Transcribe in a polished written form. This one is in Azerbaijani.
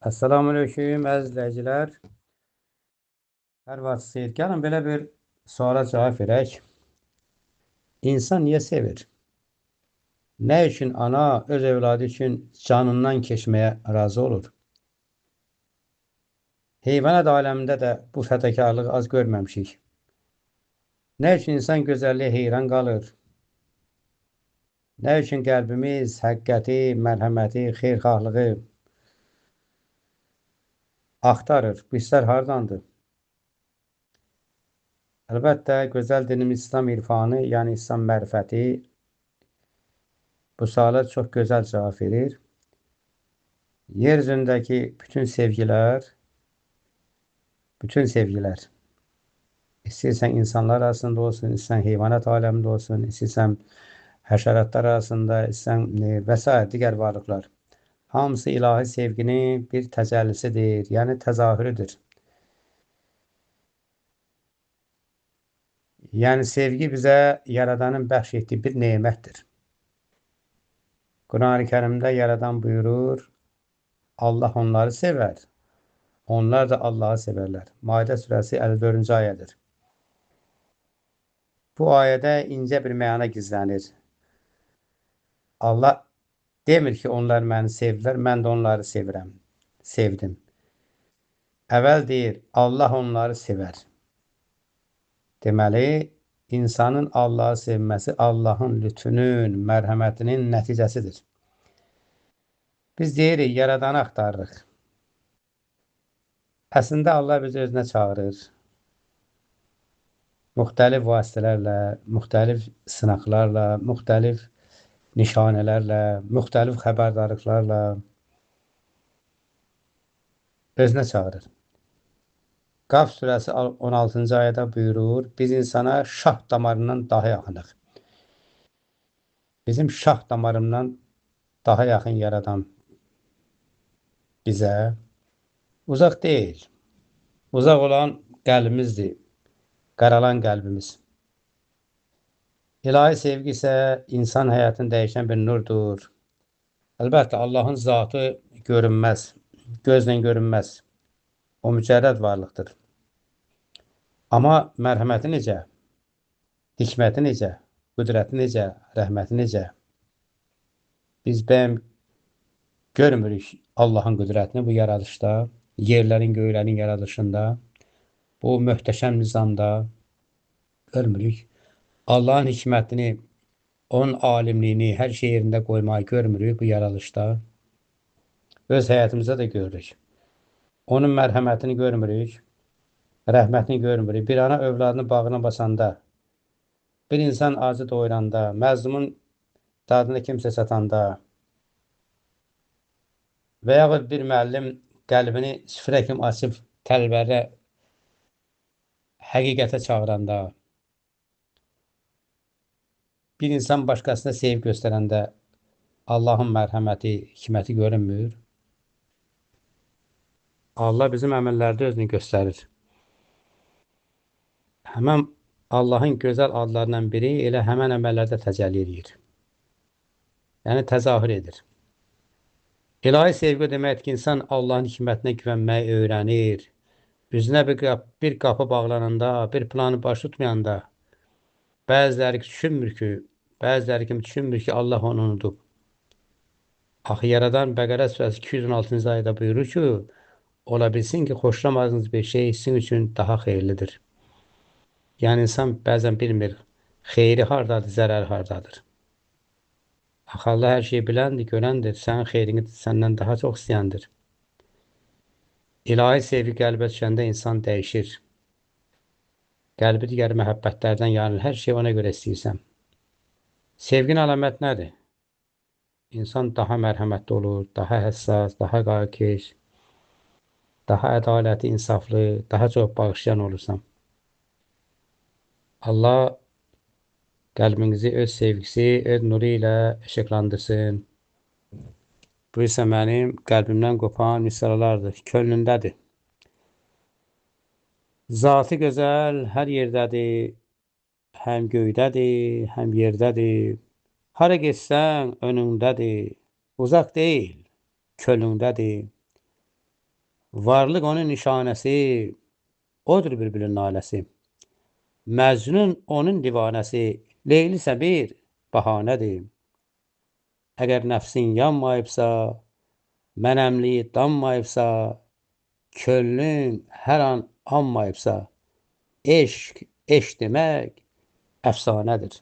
Esselamu Aleyküm əziz izləyicilər. Hər vaxt xeyir. Gəlin belə bir suala cavab verək. İnsan niyə sevir? Nə üçün ana öz övladı üçün canından keçməyə razı olur? Heyvanat aləmində də bu fədakarlığı az görməmişik. Nə üçün insan gözəlliyə heyran qalır? Nə üçün qəlbimiz həqiqəti, mərhəməti, xeyirxahlığı axtarır? Bu hisslər hardandır? Əlbəttə, gözəl dinimiz İslam irfanı, yəni İslam mərifəti bu suala çox gözəl cavab verir. Yer üzündəki bütün sevgilər, bütün sevgilər, istəyirsən insanlar arasında olsun, istəyirsən heyvanat aləmində olsun, istəyirsən həşəratlar arasında, istəyirsən və s. digər varlıqlar. Hamısı ilahi sevginin bir təcəllisidir, yəni təzahürüdür. Yəni sevgi bizə Yaradanın bəxş etdiyi bir nemətdir. Quran-ı Kərimdə Yaradan buyurur, Allah onları sevər, onlar da Allahı sevərlər. Maidə surəsi 54-cü ayədir. Bu ayədə incə bir məna gizlənir. Allah demir ki, onlar məni sevdilər, mən də onları sevirəm, sevdim. Əvvəl deyir, Allah onları sevər. Deməli, insanın Allahı sevməsi Allahın lütfünün, mərhəmətinin nəticəsidir. Biz deyirik, Yaradanı axtarırıq. Əslində, Allah bizi özünə çağırır. Müxtəlif vasitələrlə, müxtəlif sınaqlarla, müxtəlif nişanələrlə, müxtəlif xəbərdarlıqlarla özünə çağırır. Qaf surəsi 16-cı ayədə buyurur, biz insana şah damarından daha yaxınıq. Bizim şah damarından daha yaxın Yaradan bizə uzaq deyil. Uzaq olan qəlbimizdir, qaralan qəlbimiz. İlahi sevgi isə insan həyatını dəyişən bir nurdur. Əlbəttə, Allahın zatı görünməz, gözlə görünməz. O mücərrəd varlıqdır. Amma mərhəməti necə, hikməti necə, qüdrəti necə, rəhməti necə? Biz bəyəm görmürük Allahın qüdrətini bu yaradışda, yerlərin, göylərin yaradışında, bu möhtəşəm nizamda görmürük. Allahın hikmətini, onun alimliyini hər şey yerində qoymayı görmürük bu yaradışda. Öz həyatımızda da görürük. Onun mərhəmətini görmürük, rəhmətini görmürük. Bir ana övladını bağrına basanda, bir insan acı doyuranda, məzlumun dadını kimsə çatanda və yaxud bir müəllim qəlbini süfrə kimi açıb tələbələrə həqiqətə çağıranda, bir insan başqasına sevgi göstərəndə Allahın mərhəməti, hikməti görünmür. Allah bizim əməllərdə özünü göstərir. Həmən Allahın gözəl adlarından biri elə həmən əməllərdə təcəlli edir. Yəni təzahür edir. İlahi sevgi deməkdir ki, insan Allahın hikmətinə güvənməyi öyrənir. Üzünə bir qapı bağlananda, bir planı baş tutmayanda, bəziləri düşünmür ki, bəziləri kimi düşünmür ki, Allah onu unudub. Axı Yaradan Bəqərə surəsi 216-cı ayədə buyurur ki, ola bilsin ki, xoşlamadığınız bir şey sizin üçün daha xeyirlidir. Yəni insan bəzən bilmir, xeyri hardadır, zərəri hardadır. Axı Allah hər şeyi biləndir, görəndir, sənin xeyrini səndən daha çox istəyəndir. İlahi sevgi qəlbə düşəndə insan dəyişir. Qəlbi digər məhəbbətlərdən yarılır, hər şeyi ona görə istəyirsən. Sevginin əlaməti nədir? İnsan daha mərhəmətli olur, daha həssas, daha qayğıkeş, daha ədalətli, insaflı, daha çox bağışlayan olursan. Allah qəlbinizi öz sevgisi, öz nuru ilə işıqlandırsın. Bu isə mənim qəlbimdən qopan misralardır, könlündədir. Zatı gözəl hər yerdədir, həm göydədir, həm yerdədir. Hara getsən önündədir, uzaq deyil, könlündədir. Varlıq onun nişanəsi, odur bülbülün naləsi. Məcnun onun divanəsi, Leyli isə bir bəhanədir. Əgər nəfsin yanmayıbsa, mənəmliyi danmayıbsa, könlün hər an anmayıbsa, eşq, eşq demək əfsanədir.